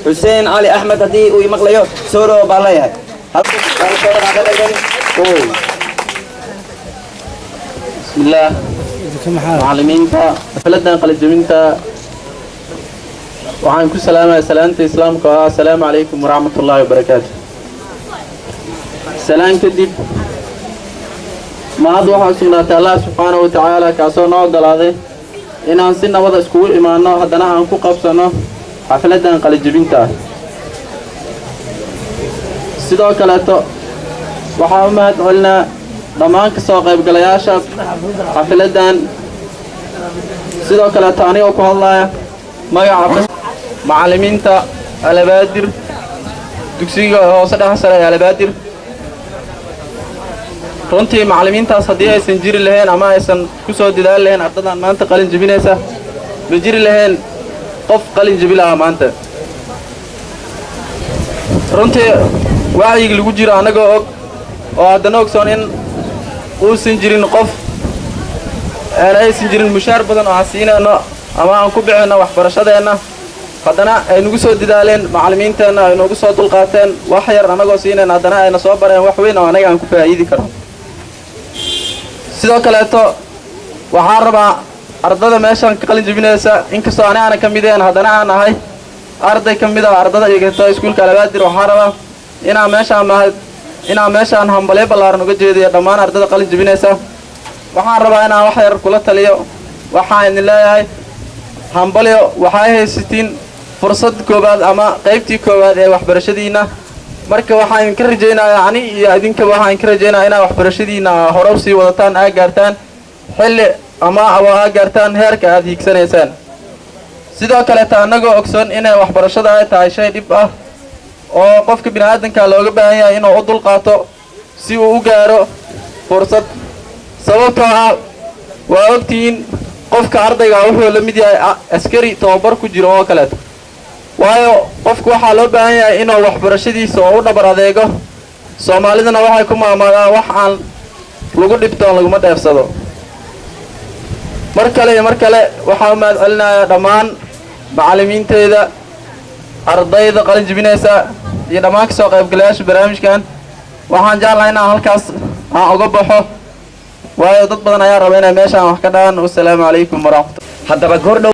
Xuseen Cali Axmed, haddii uu imaqlayo, soo dhawo baan leeyahay. Bismillaah. Macallimiinta, xafladan qalinjebinta waxaan ku salaamayaa salaanta Islaamka oo ah assalaamu calaykum waraxmat ullaahi wabarakaatu. Salaan kadib, mahad waxaa sugnaatay Allah subxaanahu wa tacaala, kaasoo noo ogolaaday inaan si nabada iskugu imaanno, haddana aan ku qabsanno xafladan qalinjebinta ah. Sidoo kaleeto waxaan u mahad celinaa dhammaan ka soo qaybgalayaasha xafladan. Sidoo kaleeto, anigoo ku hadlaya magaca macallimiinta Alabaadir, dugsiga hoose dhexe sare ee Alabaadir, runtii macallimiintaas haddii aysan jiri lahayn ama aysan ku soo dadaali lahayn ardadan maanta qalin jebinaysa, ma jiri lahayn qof qalin jebi lahaa maanta. Runtii wacyiga lagu jiro annagoo og oo haddana ogsoon in uusan jirin qof aysan jirin mushaar badan oo aan siinayno ama aan ku bixinno waxbarashadeenna, haddana ay nagu soo dadaaleen macallimiinteenna, ay noogu soo dulqaateen wax yar annagoo siinayna, haddana ayna soo bareen wax weyn oo annaga aan ku faa'iidi karno. Sidoo kaleeto waxaan rabaa ardada meeshaan ka qalin jebinaysa, inkastoo ani aanan ka mid ahayn, haddana aan ahay arday ka mid ah ardada dhigata iskuulka Alabaadir, waxaan rabaa inaan meeshaan hambalyo ballaaran uga jeediyo dhammaan ardada qalin jebinaysa. Waxaan rabaa inaan wax yar kula taliyo. Waxaan idin leeyahay hambalyo. Waxay haysatiin fursad koowaad ama qaybtii koowaad ee waxbarashadiinna. Marka waxaan idinka rajaynayaa, ani iyo idinkaba waxaan idinka rajaynayaa inaad waxbarashadiinna hore usii wadataan, aa gaartaan xilli ama aa gaartaan heerka aad hiigsanaysaan. Sidoo kaleeta, annagoo ogsoon inay waxbarashada ay tahay shay dhib ah oo qofka bini aadanka looga baahan yahay inuu u dulqaato si uu u gaaro fursad, sababtoo ah waa ogtihiin qofka ardayga wuxuu la mid yahay askari tababar ku jiro oo kaleeto, waayo qofku waxaa loo baahan yahay inuu waxbarashadiisa oo u dhabar adeego. Soomaalidana waxay ku maamaadaan, wax aan lagu dhibtoon laguma dheefsado. Mar kale iyo mar kale waxaa u mahad celinayaa dhammaan macallimiinteyda, ardayda qalin jebinaysa iyo dhammaan kasoo qaybgalayaasha barnaamijkan. Waxaan jeclahay inaan halkaas aan uga baxo, waayo dad badan ayaa raba inay meeshaan wax ka dhahaan. Wasalaamu calaykum waraxmat Haddaba goordhow.